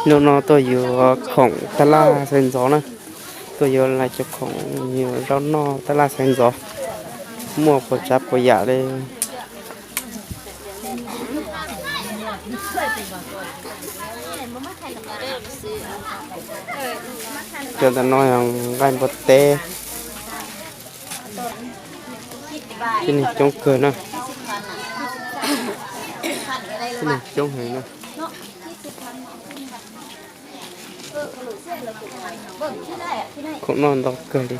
Hnub no tuaj yuav khoom taj laj xaiv ntxov na, tuaj yuav lais cov khoom yuav zaub noj taj laj xaiv ntxov, muaj puas tsav puas yam li. Cov ntawm no yog nqaij npua teb, tib neeg coob kawg na, tib neeg coob heev na. Khoom noj ntau kawg li.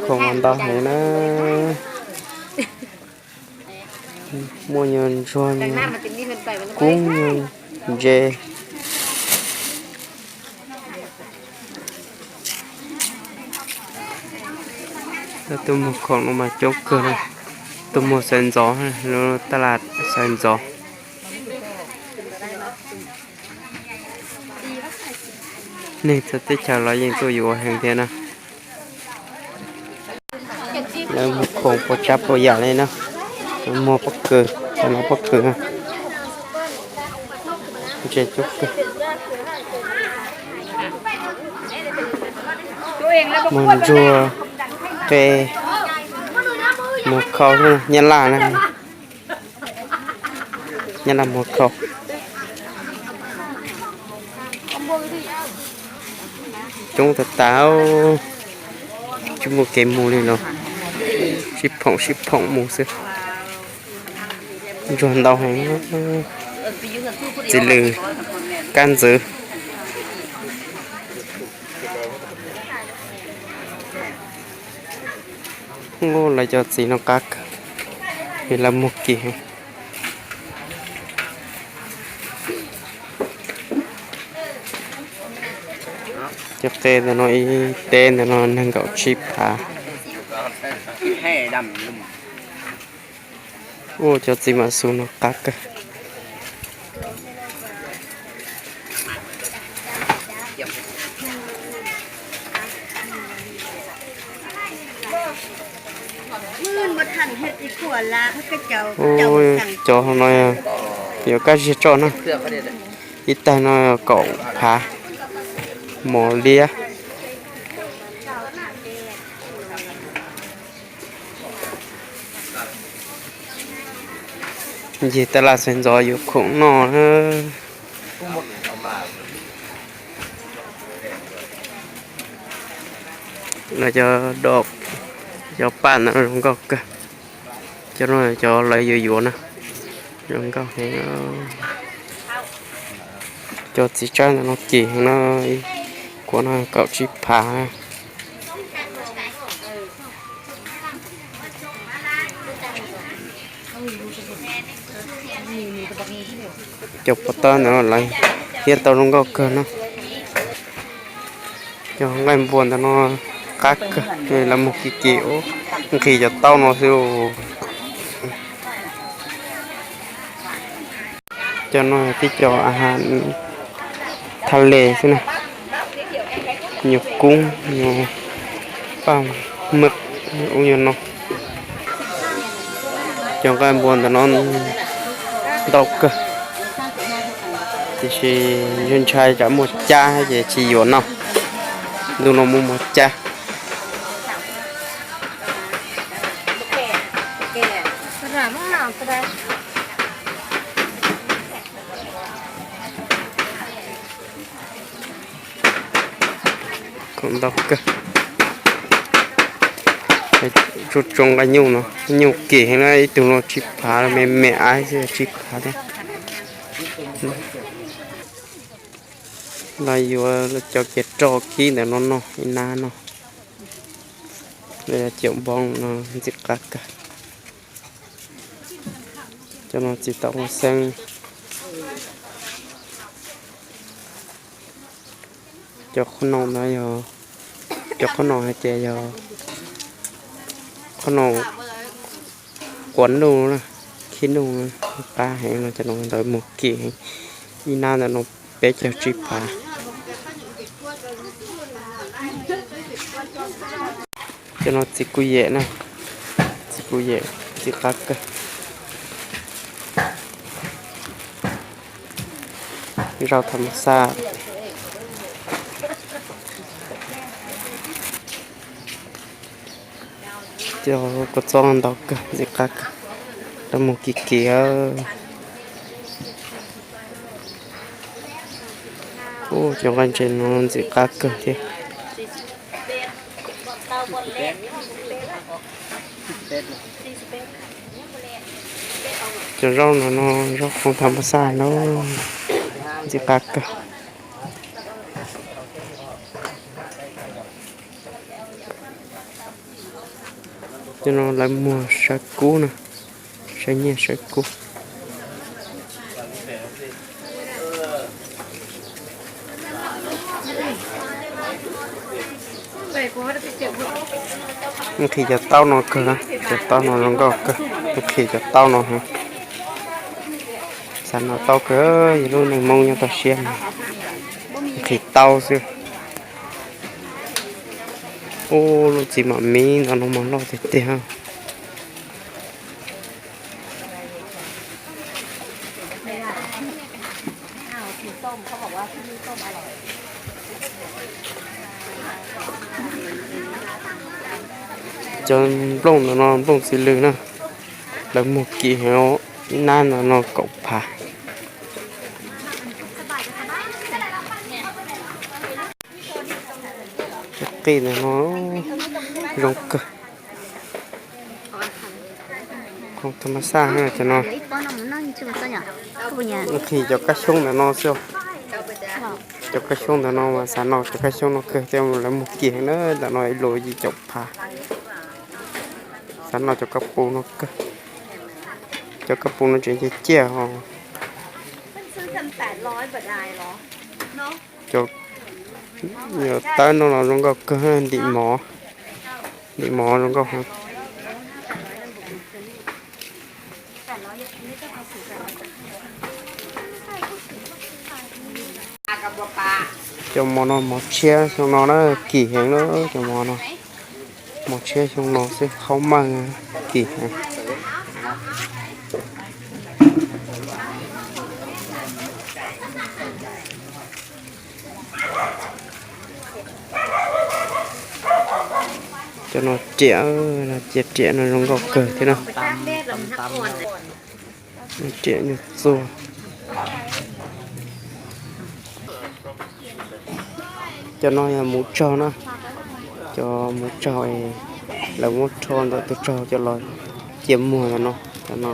Khoom ntau heev na. Muaj nyuag ntsuag, nyuag kub, nyuag ntses. Tuaj muag khoom no mas coob kawg na. Tuaj muag xaiv ntxov, lub taj laj xaiv ntxov. Neeg txawv teb chaws los yeej tuaj yuav heev thiab na. Lawv muag khoom puas tsav puas yam li na. Muag pob kws, cov no pob kws. Ntses coob kawg. Muag ntsuag, qe, muag khau, nyab laj na. Nyab laj muag khau. Coob tas tas, tsis muaj kev mus li los sib phoom sib phoom mus xwb. Ntsuag ntau heev. Txiv lws, kab ntxwv. Lawv cov txiv no qab kawg, lawv muag kim heev. Cov qe ntawm no ib teb ntawm no nees nkaum tsib phav. Ua cov txiv mam xus no qab kawg. Cov no yuav kab ziag tso na. Ib taig no kaum phav. Mos liab. Ncig taj laj xaiv ntxov yuav khoom noj. Lawv cov doj, cov paj ntawd zoo nkauj kawg. Cov no cov lawv yuav yuav na, zoo nkauj heev. Cov txiv tsawb ntawm no kim heev na, kuv no kaum tsib phav. Cov pov tawb ntawm no lawv hiab tau zoo nkauj kawg no. Cov nqaij npua ntawm no qab kawg, lawv muag kim kim nqhis cov taub no xwb. Cov no tib co a ha thaj le xwb na, nyuag kub, nyuag paj maj, ub nyuag no. Cov nqaij npua ntawm no ntau kawg, tiam sis ntshai tsam muaj cab ces tsis yuav noj. Ntu no muaj muaj cab. Khoom ntau kawg. Tsuas tsuas nqa nyuj no, nyuj kim heev na, ib tug no tsib phav, me me aib xwb tsib phav thiab. Los yuav cov kiav roj kib ntawm no noj ib nab no. Ciam npoo no ntxim qab kawg. Cov no txiv taum hauv xeeb. Cov qhob noom no yog, cov qhob noom hais tias yog qhob noom quav nuj, khib nuj, qab heev no, cov no ntawd muag kim heev. Ib nab ntawm no peb caug tsib phav. Cov no txiv kuj yem na, txiv kuj yem, txiv qab kawg. Zaj thas mas xaj. Cov kua txob ntau kawg, ntxim qab kawg. Lawv mus kim kim. Ub, cov nqaij ntses no ntxim qab kawg thiab. Cov zaub no no, zaub qhoob thas mas xaj na, ntxim qab kawg. Cov no lawv muag sawv kub na, sawv nyiaj sawv kub. Nqhis cov taub no kawg na, cov taub no zoo nkauj kawg, nqhis cov taub no. Xav noj taub kawg, yog lub neej Hmoob nyob toj siab, nqhis taub xwb. Ub, lub txiv mam miv ntawm no mas loj tiag tiag. Cov nplooj ntawm no nplooj txiv lws na, lawv muag kim heev, ib nab ntawm no kaum phav. Cov qij ntawm no zoo kawg. Qhoob thas mas xaj cov no. Nqhis cov kab xyoob ntawm no xwb. Cov kab xyoob ntawm no mas xav noj cov kab xyoob no kawg thiab, lawv muag kim heev na, ntawm no ib lus yim caum phav. Xav noj cov kab pus no kawg. Cov kab pus no tseem ciaj ciaj os. Cov tawb no los zoo nkauj kawg, ntim mov, ntim mov zoo nkauj heev. Cov mov no mov tshiab xyoo no na, kim heev na cov mov no. Mov tshiab xyoo no xwb haub meej, kim heev. Cov no riam, no cia riam no zoo nkauj kawg thiab na. Riam nyuag txuag. Cov no yog muv tsog na, cov muv tsog es lawv muab rho ntawm tus tsog coj los cia muag ntawm no, cov no.